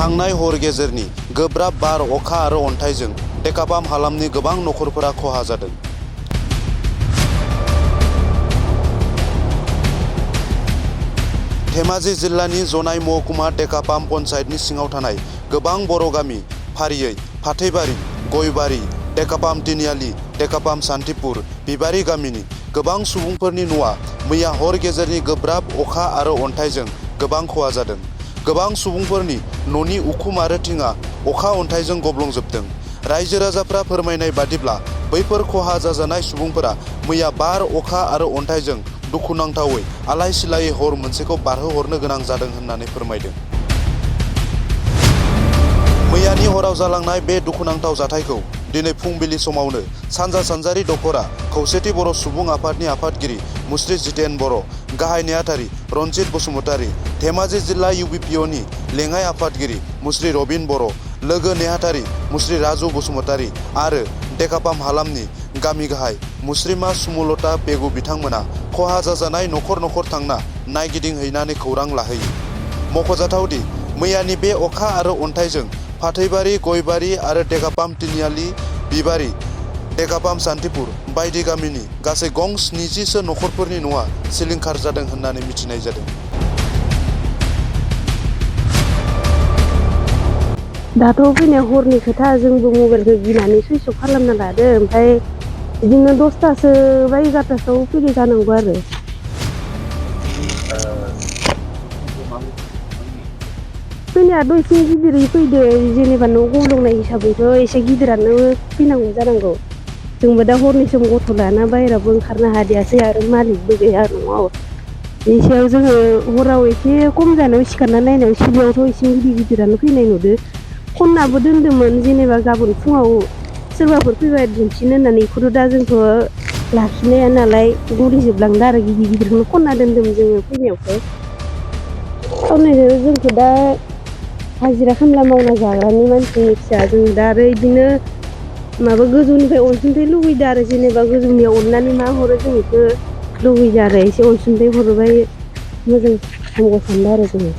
थांनाय हर गेजेरनि गोब्राब बार अखा आरो अन्थाइजों देकापाम हालामनि गोबां नखरफोरा खहा जादों। धेमाजि जिल्लानि जनाय महकुमा देकापाम पन्चायतनि सिङाव थानाय गोबां बर' गामि फारियै फाथैबारि, गयबारि, देकापाम तिनिआलि, देकापाम सान्तिपुर, बिबारि गामिनि गोबां सुबुंफोरनि न'आ मैया हर गेजेरनि गोब्राब अखा आरो अन्थाइजों गोबां खहा जादों। गोबां सुबुंफोरनि न'नि उखुम आरो थिङा अखा अन्थाइजों गब्लंजोबदों। रायजो राजाफ्रा फोरमायनाय बादिब्ला बैफोर खहा जाजानाय सुबुंफोरा मैया बार अखा आरो अन्थाइजों दुखुनांथावै आलाय सिलायै हर मोनसेखौ बारहोहरनो गोनां जादों होननानै फोरमायदों। मैयानि हराव जालांनाय बे दुखुनांथाव जाथायखौ दिनै फुंबिलि समावनो सानजा सानजारि दख'रा खौसेथि बर' सुबुं आफादनि आफादगिरि मुस्रि जितेन बर', गाहाय नेहाथारि रनजित बसुमतारी, धेमाजि जिल्ला UBPO नि लेङाइ आफादगिरि मुस्रि रबिन बर', लोगो नेहाथारि मुस्रि राजु बसुमतारी आरो देकापाम हालामनि गामि गाहाय मुस्रिमा सुमलता पेगु बिथांमोना खहा जाजानाय नखर नखर थांना नायगिदिंहैनानै खौरां लाहैयो। मख'जाथावदि मैयानि बे अखा आरो अन्थाइजों फाथैबारि, गयबारि आरो देकापाम तिनिआलि, बिबारि, देकापाम सान्तिपुर बायदि गामिनि गासै गं 70सो नखरफोरनि न'आ सिलिंखार जादों होननानै मिथिनाय जादों। दाथ' फैनाय हरनि खोथा जोंबो मबाइलखौ गिनानै सुइच अफ खालामना लादो। ओमफ्राय बिदिनो 10थासो बा 11थासोआव फैदो जानांगौ आरो। फैनायाथ' एसे गिदिरै फैदो, जेनेबा न' गब्लंनाय हिसाबैथ' एसे गिदिरानो फैनांगौ जानांगौ। जोंबो दा हरनि सम गथ' लाना बाहेरावबो ओंखारनो हादियासै आरो मालिकबो गैया न'आव। बेनि सायाव जोङो हराव एसे खम जानायाव सिखारना नायनायाव सिलायावथ' एसे गिदिरानो फैनाय नुदो। खननाबो दोन्दोंमोन, जेनेबा गाबोन फुङाव सोरबाफोर फैबा दिन्थिनो होननानै। बेखौथ' दा जोंथ' लाखिनाया नालाय गुरिजोबलांदो आरो गिदिरखौनो खनना दोन्दोंमोन जोङो फैनायावथ'। खावनायजों जोंथ' दा हाजिरा खामला मावना जाग्रानि मानसि फिसा, जों दा आरो बिदिनो माबा गोजौनिफ्राय अनसुंथाइ लुगैदो आरो, जेनेबा गोजौनिया अननानै मा हरो जों बेखौ लुगैदो आरो। एसे अनसुंथाइ हरोबाय मोजां हामगौ सानदों आरो जोङो।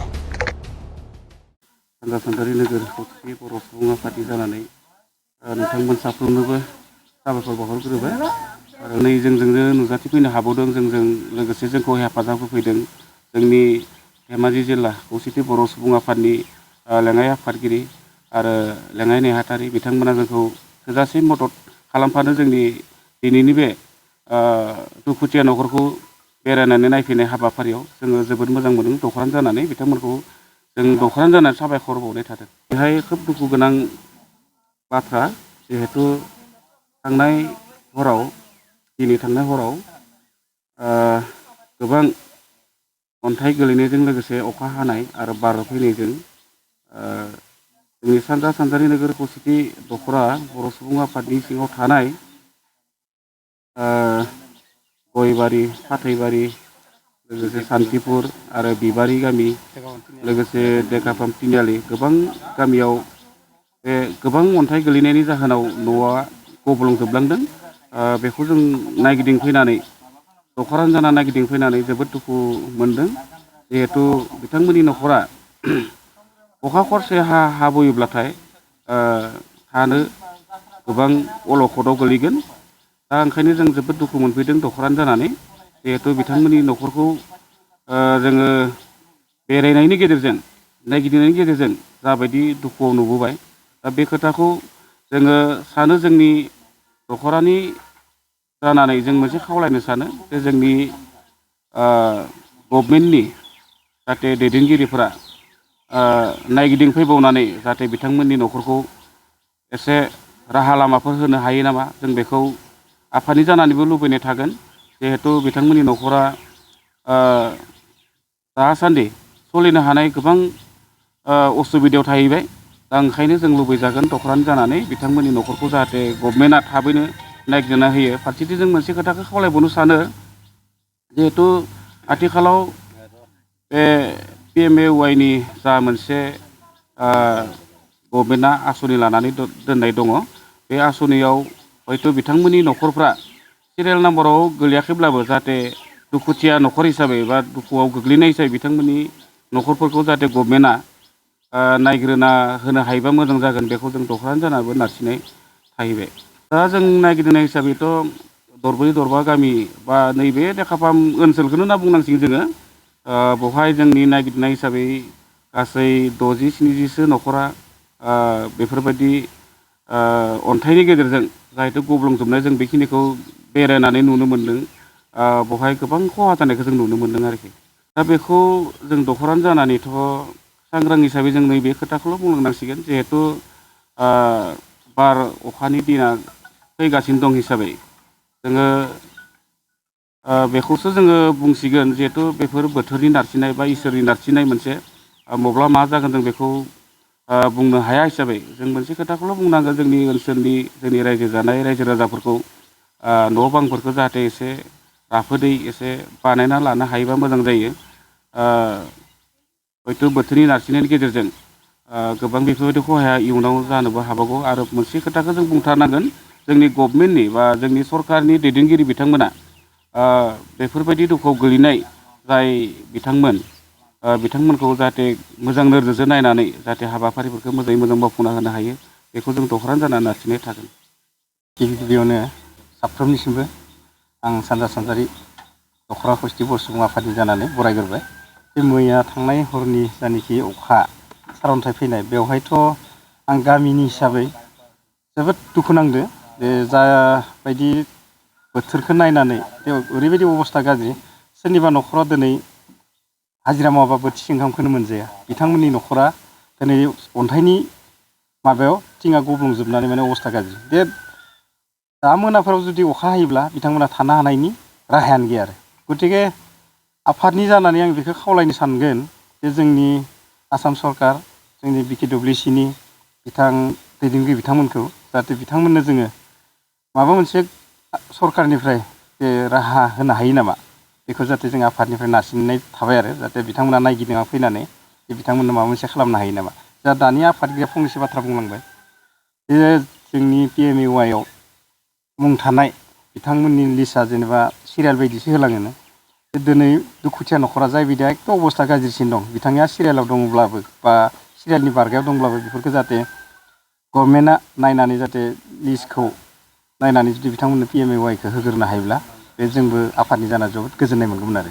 सानजा सानजारि नोगोर खौसेथि बर' सुबुं आफादनि जानानै नोंथांमोन साफ्रोमनोबो साबायखर बावहरग्रोबाय। आरो नै जोंजोंनो नुजाथिफैनो हाबावदों, जोंजों लोगोसे जोंखौ हेफाजाब होफैदों जोंनि धेमाजि जिल्ला खौसेथि बर' सुबुं आफादनि लेङाइ आफादगिरि आरो लेङाइ नेहाथारि बिथांमोना जोंखौ थोजासे मदद खालामफानो जोंनि दिनैनि बे दुखुथिया नखरखौ बेरायनानै नायफैनाय हाबाफारियाव जोङो जोबोद मोजां मोनदों। दख'रान जानानै बिथांमोनखौ जों दख'रान जानानै साबायखर बावनाय थादों। बेहाय खोब दुखु गोनां बाथ्रा, जिहेथु दिनै थांनाय हराव गोबां अन्थाइ गोलैनायजों लोगोसे अखा हानाय आरो बार फैनायजों जोंनि सानजा सानजारि नोगोर खौसेथि दख'रा बर' सुबुं आफादनि सिङाव थानाय गयबारि, फाथैबारि, लोगोसे सान्तिपुर आरो बिबारि गामि, लोगोसे देकापाम तिनिआलि गोबां गामियाव बे गोबां अन्थाइ गोलैनायनि जाहोनाव न'आ गब्लंजोबलांदों। बेखौ जों नायगिदिंफैनानै दख'रान जाना नायगिदिंफैनानै जोबोद दुखु मोनदों। जिहेथु बिथांमोननि न'खरा अखा खरसे हाबोयोब्लाथाय थानो गोबां अलखदाव गोलैगोन। दा ओंखायनो जों जोबोद दुखु मोनफैदों दख'रान जानानै। जिहेथु बिथांमोननि न'खरखौ जोङो बेरायनायनि गेजेरजों, नायगिदिंनायनि गेजेरजों जाबायदि दुखुआव नुबोबाय, दा बे खोथाखौ जोङो सानो, जोंनि दख'रानि जानानै जों मोनसे खावलायनो सानो जे जोंनि गभर्नमेन्टनि जाहाथे दैदेनगिरिफोरा नायगिदिंफैबावनानै जाहाथे बिथांमोननि न'खरखौ एसे राहा लामाफोर होनो हायो नामा, जों बेखौ आफादनि जानानैबो लुबैनाय थागोन। जिहेथु बिथांमोननि न'खरा दासान्दि सोलिनो हानाय गोबां असुबिदायाव थाहैबाय। दा ओंखायनो जों लुबैजागोन दख'रान जानानै बिथांमोननि न'खरखौ जाहाथे गभर्नमेन्टआ थाबैनो नायगिरना होयो। फारसेथिं जों मोनसे खोथाखौ खावलायबावनो सानो, जिहेथु आथिखालाव बे PMAY नि जा मोनसे गभर्नमेन्टआ आसनि लानानै दोननाय दङ, बे आसनियाव हयथ' बिथांमोननि न'खरफ्रा सिरियाल नाम्बाराव गोलैयाखैब्लाबो जाहाथे दुखुथिया न'खर हिसाबै बा दुखुआव गोग्लैनाय हिसाबै बिथांमोननि न'खरफोरखौ जाहाथे गभर्नमेन्टआ नायग्रोना होनो हायोबा मोजां जागोन बेखौ जों दख'रानो जानाबो नारसिननाय थाहैबाय। दा जों नायगिदिंनाय हिसाबैथ' दरब्रै दरबा गामि बा नैबे देखाफाम ओनसोलखौनो होनना बुंनांसिगोन जोङो। बेवहाय जोंनि नायगिदिंनाय हिसाबै गासै 60-70सो न'खरा बेफोरबायदि अन्थाइनि गेजेरजों जाहेथु गब्लंजोबनाय जों बेखिनिखौ बेरायनानै नुनो मोन्दों। बेवहाय गोबां खहा जानायखौ जों नुनो मोन्दों आरोखि। दा बेखौ जों दख'रानो जानानैथ' सांग्रां हिसाबै जों नैबे खोथाखौल' बुंलांनांसिगोन जिहेथु बार अखानि दिना फैगासिनो दं हिसाबै जोङो बेखौसो जोङो बुंसिगोन जिहेथु बेफोर बोथोरनि नारसिननाय बा इसोरनि नारसिननाय मोनसे मब्ला मा जागोन जों बेखौ बुंनो हाया हिसाबै जों मोनसे खोथाखौल' बुंनांगोन जोंनि ओनसोलनि जोंनि रायजो जानाय रायजो राजाफोरखौ न' बांफोरखौ जाहाथे एसे राफोदै एसे बानायना लानो हायोबा मोजां जायो। हयथ' बोथोरनि नारसिननायनि गेजेरजों गोबां बेफोरबायदि खहाया इयुनाव जानोबो हागौ। आरो मोनसे खोथाखौ जों बुंथारनांगोन जोंनि गभर्नमेन्टनि बा जोंनि सरकारनि दैदेनगिरि बिथांमोना बेफोरबायदि दुखुआव गोलैनाय जाय बिथांमोनखौ जाहाथे मोजां नोजोरजों नायनानै जाहाथे हाबाफारिफोरखौ मोजाङै मोजां मावफुंना होनो हायो बेखौ जों दख'रानो जानानै नारसिननाय थागोन। गिबि गिबियावनो साफ्रोमनिसिमबो आं सानजा सानजारि दख'रा खौसेथि बर' सुबुं आफादनि जानानै बरायग्रोबाय। बे मैया थांनाय हरनि जानाखि अखा सारअन्थाइ फैनाय बेवहायथ' आं गामिनि हिसाबै जोबोद दुखु नांदो जे जाबायदि बोथोरखौ नायनानै ओरैबायदि अबस्था गाज्रि सोरनिबा न'खराव दिनै हाजिरा मावाबा बोथिसे ओंखामखौनो मोनजाया। बिथांमोननि न'खरा दिनै अन्थाइनि माबायाव थिङा गब्लंजोबनानै माने अबस्था गाज्रि। बे दा मोनाफोराव जुदि अखा हायोब्ला बिथांमोना थानो हानायनि राहायानो गैया आरो। गतिके आफादनि जानानै आं बेखौ खावलायनो सानगोन जे जोंनि आसाम सरकार जोंनि BKWCनि दैदेनगिरि बिथांमोनखौ जाहाथे बिथांमोननो जोङो माबा मोनसे सरकारनिफ्राय जे राहा होनो हायो नामा बेखौ जाहाथे जों आफादनिफ्राय नारसिननाय थाबाय आरो जाहाथे बिथांमोना नायगिदिंना फैनानै जे बिथांमोननो माबा मोनसे खालामनो हायो नामा। दा दानि आफादगिरिया फंनैसो बाथ्रा बुंलांबाय जे जोंनि PMAY मुं थानाय बिथांमोननि लिस्टआ जेनेबा सिरियाल बायदिसो होलाङोनो। दिनै दुखुथिया न'खरा जाय बिदा एकदम अबस्था गाज्रिसिन दं बिथांनिया सिरियालाव दङब्लाबो बा सिरियालनि बारगायाव दंब्लाबो बेफोरखौ जाहाथे गभर्नमेन्टआ नायनानै जाहाथे लिस्टखौ नायनानै जुदि बिथांमोननो PMAYखौ होग्रोनो हायोब्ला बे जोंबो आफादनि जाना जोबोद गोजोननाय मोनगौमोन आरो।